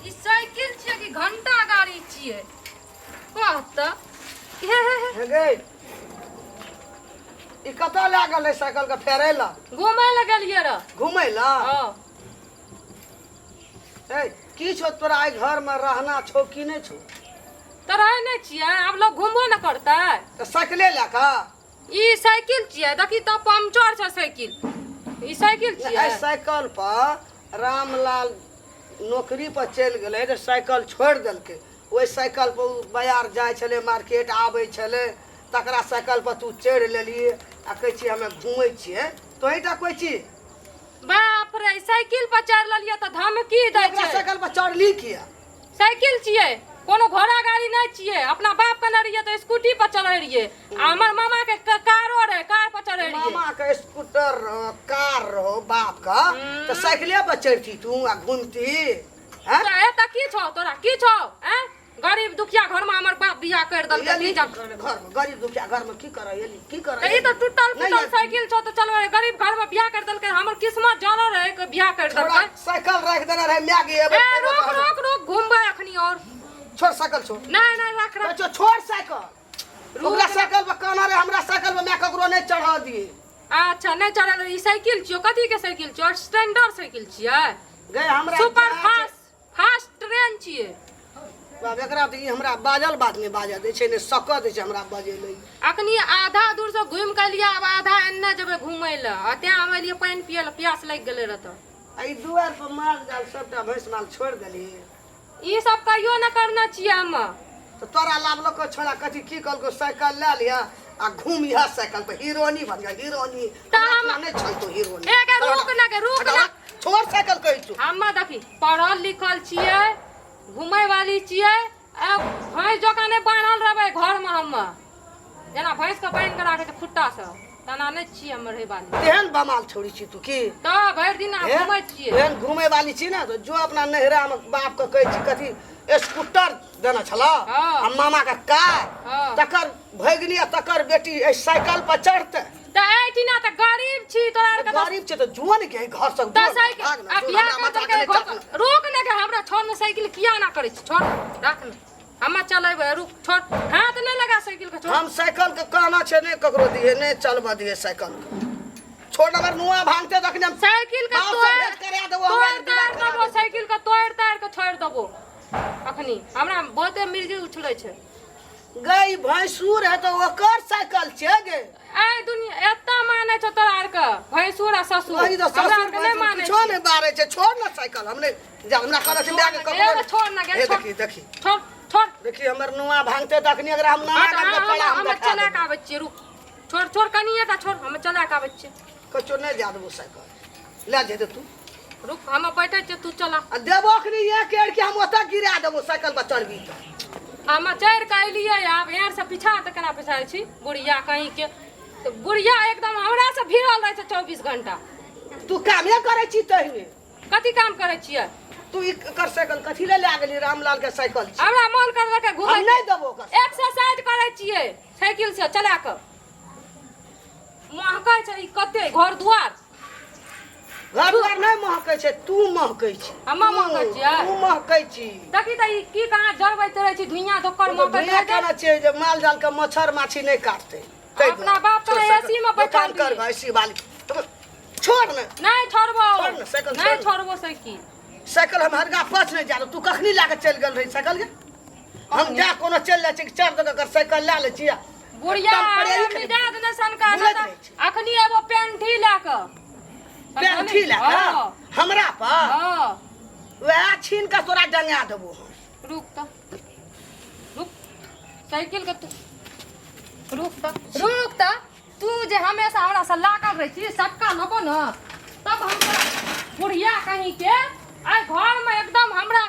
ई cycle छियै कि घंटा गाड़ी छियै कह तऽ हे हे हे हे गै ई कतऽ लए गेल रहै साइकिल के फेरै लए घूमै लए गेलियै रह घुमै लए हँ ए की छौ तोरा एहि घरमे रहना छौ कि नहि छौ तऽ रहै नहि छियै आब लोग घुमबो ने करतै तऽ साइकिले लए कऽ ई साइकिल छियै देखी तऽ पंचर छै साइकिल ई साइकिल छियै एहि साइकिल पर रामलाल नौकरी पर चलि गेलै तऽ साइकिल छोड़ि देलकै ओहि साइकिल पर ओ बाजार जाइ छलै मार्केट आबै छलै तकरा साइकिल पर तू चढ़ि लेलियै आ कहै छियै हमे घुमै छियै तोहीँ टा कहै छी बाप रे साइकिल पर चढ़ि लेलियै तऽ धमकी दै ओकरा छै साइकिल पर चढ़ली किया साइकिल छियै कोनो घोड़ा गाड़ी नहि छियै अपना बाप के रहियै तऽ स्कूटी पर चढ़ै रहियै आ हमर मामा के कारो रहै कार पर चढ़ै रहियै मामा के स्कूटर रहो कार रहो बाप का तऽ साइकिले पर चढ़ती तू आ घूमती हैं तऽ ए तऽ की छौ तोरा की छौ ऐं गरीब दुखिया घर में हमर बाप बियाह कर देलकै एली की जान घर में गरीब दुखिया घर में की करऽ एली की करऽ तऽ ई तऽ टूटल नहीं फूटल साइकिल छौ तऽ चलो रे गरीब घर में बियाह कर देलकै हमर किस्मत जानल रहे कि बियाह कर छोड़ा देलकै साइकिल राख देने रहे माय गे एबै ए रोक रोक रोक घूमबै अखनी और छोड़ साइकिल छोड़ नहीं नहीं रख रख बच्चो छोड़ साइकिल ओकरा साइकिल पर कहना रहे हमरा साइकिल पर मैं ककरो नहीं चढ़ा दिए अच्छा नहीं चढ़ल ई साइकिल छियो कथी के साइकिल छियो स्टैंडर्ड साइकिल छियै गए हमरा सुपर फास्ट फास्ट ट्रेन छियै बाप एकरा तऽ ई हमरा बाजल बात नहि बाजऽ दै छै नहि सकऽ दै छै हमरा बजै लए अखनी आधा दूर से घुमि के एलियै आब आधा एन्ने जेबै घुमै लए आ तें हम एलियै पानि पियै लए प्यास लागि गेलै रहए तऽ आ ई दुआरि पर माल जाल सबटा भैंस माल छोड़ि देली ई सब कहियो न करने छियै हम तऽ तोरा लाबलको छोड़ा कथी की कहलको साइकिल लए लिअ आ घूम इएह साइकिल पर हीरोनी बन जा हीरोनी तऽ हमरा हम- इतना नहि छल तो हीरोनी ए गे रुक ना गे रुक ना छोड़ साइकिल कहै छु हम देखी पढ़ल लिखल छियै घुमै वाली छियै आ भैंस जकाँ नहि बान्हल रहबै घरमे हम जेना भैंसके बान्हि कऽ राखै छै खुट्टा से तेना नहि छियै हम रहै वाली तेहन बमाल छोड़ी छी तू की तऽ भरि दिन हे? घुमै छियै एहन घूमे वाली छी ने तऽ जो अपना नैहरा में बाप के कहै छी कथी स्कूटर देने छल हाँ। आ मामा के कार हाँ। तकर भगिनी आ तकर बेटी एहि साइकिल पर चढ़ते तऽ एहिठिना तऽ गरीब छी तोरा आरके तऽ गरीब छै तऽ जुआ ने के घर से तऽ साइकिल आ बियाह कर देलकै घर रोक ने के हमरा छोड़ ने साइकिल किया ना करै छी छोड़ राख ने हमे चलेबै रुक छोड़ हाथ नहि लगा साइकिल के छोड़ हम साइकिल के कहना छै नहि ककरो दिए नहि चलबऽ दिए साइकिल के छोड़ अगर नुआ भांगते तखने हम साइकिल के बाप से तोड़ भेंट करा देबो, हमरा तोड़ विदा तार करा देबो साइकिल के तोड़ तार के छोड़ देबो अखनी हमरा बहुते मिर्गी उछलै छै गई भैंसुर है तऽ ओकर साइकिल छै गे आइ दुनिया एता मानै छौ तोरा आरके भैंसुर आ ससुर वही तऽ हमरा ससुर आरके नहि भैंसुर मानै किछो छै नहि बारै छै छोड़ ने साइकिल हम नहि जा हमरा कहने छै माय के ए, ककरो छोड़ ना गे, हे छोड़। देखी देखी छोड़ छोड़ देखी हमर नुआ भांगते तखनी अगर हम नाना हाँ, गाम के हम पड़ा हम हम देखा चला के देबै। आबै छियै रुक छोड़ छोड़ कनिए टा छोड़ हम चला के आबै छियै कचो नहि जा देबो साइकिल लए जेतै तू रुक हम बैठे छियै तू चला आ देबो अखनी एक केर के हम ओतऽ गिरा देबो साइकिल पर चढ़बी तऽ हम चढ़ि कऽ एलियै आब एहन से पीछा तऽ केना पिछाड़ै छी बुढ़िया कहीं के तऽ बुढ़िया एकदम हमरा से भिड़ल रहै छै 24 घंटा तू कामे करै छी तहिने कथी काम करै छियै तू ई कर साइकिल कथी ले लए गेली रामलाल के साइकिल छी हमरा मन करलकै घुमै हम नहि देबो ओकर एक्सरसाइज करै छियै साइकिल से चला कऽ महकै छै ई कते घर दुआर घर दुआर नहि महकै छै तू महकै छी हम्मे महकै छियै? तू महकै छी देखी तऽ ई की कहाँ जरबैत रहै छी धुइयाँ धोकर महकैत धुइयाँ रहै छै केना छियै जे माल जाल के मच्छर माछी नहि काटतै ताहि अपना दुआरे। बाप के छोड़ साइकिल। AC में बैठा दोकान कर दियै। एसी वाली छोड़ ने नहि छोड़बो छोड़ ने, साइकिल नहि छोड़। छोड़बो साइकिल साइकिल हम हरगा पास नहि जानो तू कखनी लए कऽ चलि गेल रही साइकिल के हम जा कोनो चलि जाइ छी चारि दऽ कऽ साइकिल लए लै छी बुढ़िया टेम्परेरी हमरा मिजाज नहि सनका बुलैत देता। रहै छै। अखनी एगो पेंठी लए कऽ पेंठी लए कऽ हाँ, हमरा पर हाँ वएह छीन कऽ तोरा डंगा देबो हम रुक तऽ रुक साइकिल के तू रुक तऽ रुक तऽ तू जे हमेशा हमरा से लागल रहै छी सटका लेबो ने तब हम तोरा बुढ़िया कहीं के आइ घर में एकदम हमरा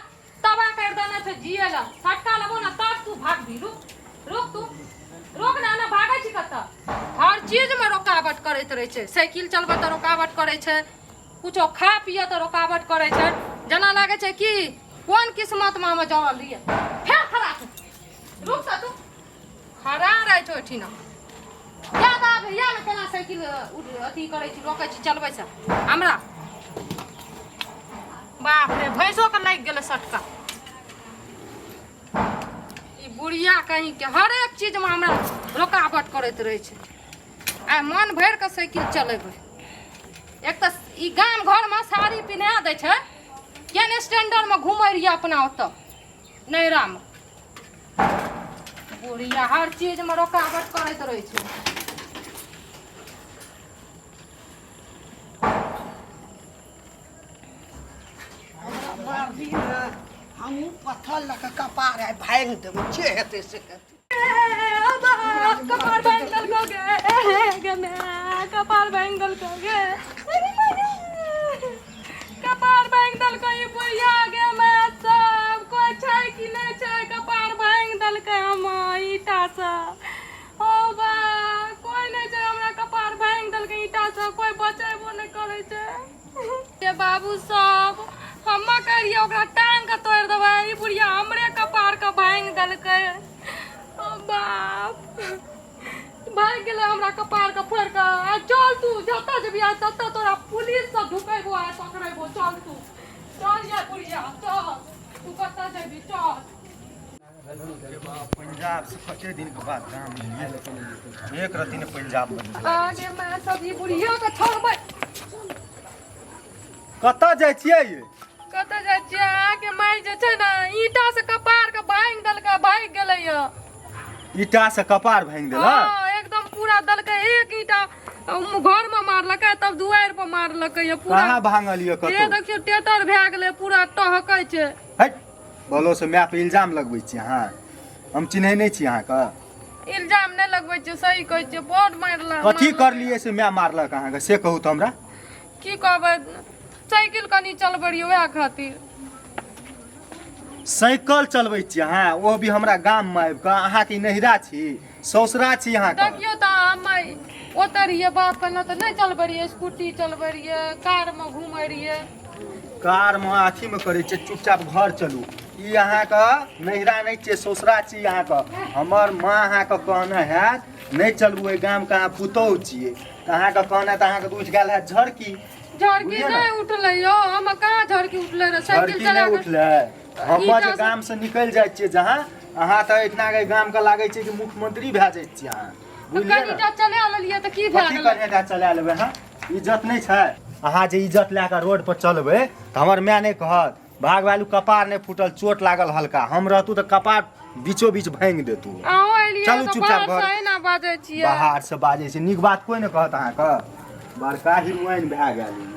तबाह कर देने छै जिए ला सटका लेबो ने तब तू भागबी रुक रुक तू रुक ना ना भागै छी कतऽ हर चीज में रुकावट करैत रहै छै साइकिल चलबै तऽ रुकावट करै छै कुछो खा पिए तऽ रुकावट करै छै जेना लागै छै कि कोन किस्मत में हम जड़ल रहियै फेर खड़ा छै रुक तऽ तू खड़ा रहै छै ओहिठिना याद आबै या ने केना साइकिल अथी करै छी रोकै छी चलबै छै हमरा बाप रे भैंसो के लागि गेलै सटका बुढ़िया कहीं के हरेक चीजमे हमरा रुकावट करैत रहै छै। आइ मन भरि कऽ साइकिल चलेबै। एक तऽ ई गाम घरमे साड़ी पिन्हा दै छै, केहन स्टैंडर्डमे घुमै रहियै अपना ओतऽ नैहरामे। बुढ़िया हर चीजमे रुकावट करैत रहै छै। हमरा मारबी ने, हमहूँ पत्थर लऽ कऽ कपार आइ भाङि देबै, जे हेतै से हेतै। कपार भांग देलको गे, गे माय, कपार भांग देलको गे, कपार भांग देलको ई बुढ़िया गे माय। सब कोइ छै कि नहि छै? कपार भांग देलकै हम ईटा से। ओ बा, कोइ नहि छै, हमरा कपार भांग देलकै ईटा से, कोइ बचेबो नहि करै छै। ये बाबू सब, हम करिए ओकरा टांग के तोड़ि देबै, ई बुढ़िया हमरे कपार के भांग देलकै। ओ बाप, भागि गेलै हमरा कपार के फोड़ि के। आ चल तू जतऽ जेबही आ ततऽ तोरा पुलिस सब ढुकेबो आ पकड़ेबो। चल तू, चल ये बुढ़िया, चल तू कतऽ जेबही, चल। पंजाब से कते दिन के बाद गाम एलियै, एक रत्ती ने पंजाब में निकलल। आगे मैं सब ई बुढ़िया के छोड़बै। कतऽ जाइ छियै ये? कतऽ जाइ छियै? अहाँके माय जे छै ने ईंटा से कपार के भांगि देलकै, भागि गेलै यऽ। ईटा से कपार भांगि देलक? हँ, एकदम पूरा देलकै। एक ईंटा घर में मारलकै, तब दुआरि पर मारलकै यऽ पूरा। कहाँ भांगल यऽ? ये कतौ देखियौ, टेटर भए गेलै पूरा, टहकै छै। हट, बोलो से माय पे इल्जाम लगबै छी अहाँ? हम चिन्है नहि छी अहाँके। इल्जाम नहि लगबै छियै, सही कहै छियै, बड मारलक। कथी करलियै से माय मारलक अहाँके, से कहू तऽ हमरा। की कहबै, साइकिल कनि चलबै रहियै, वएह खातिर। साइकिल चलबै छी अहाँ, ओ भी हमरा गाममे आबि कऽ? अहाँके ई नैहरा छी, ससुरा छी अहाँके? देखियौ तऽ, हम ओतऽ रहियै बाप कने तऽ नहि चलबै रहियै, स्कूटी चलबै रहियै, कारमे घुमै रहियै। कारमे अथीमे करै छियै। चुपचाप घर चलू। ई अहाँके नैहरा नहि छियै, ससुरा छी अहाँके। हमर माँ अहाँके कहने हैत नहि चलबू एहि गामके अहाँ पुतोहु छियै, तऽ अहाँके कहने तऽ अहाँके तऽ उठि गेल हैत झड़की। झड़की? बुझलियै ने? नहि उठलै यौ, हम कहाँ झड़की उठलै रहे साइकिल झड़की चला नहि कऽ। उठलै? हमर जे ईटा से- गाम से निकलि जाइ छियै जहाँ अहाँ, तऽ एहिठिना के गामके लागै छै कि मुख्यमंत्री भए जाइ छियै अहाँ। तऽ बुझलियै ने? कनिटा चला लेलियै तऽ की भए कथी गेलै? कनिटा चला लेबै अहाँ? इज्जत नहि छै? अहाँ जे इज्जत लए कऽ रोड पर चलबै तऽ हमर माय नहि कहत भाग वालू कपार नहि फूटल, चोट लागल हल्का? हम रहतू तऽ कपार बीचो बीच भाङि देतू। अहूँ एलियै चलू तऽ चुपचाप बाहर घर। से एना बाजै छियै। बाहर से बाजै छै, नीक बात कोइ नहि कहत अहाँके। बड़का हीरोइन भए गेल ई।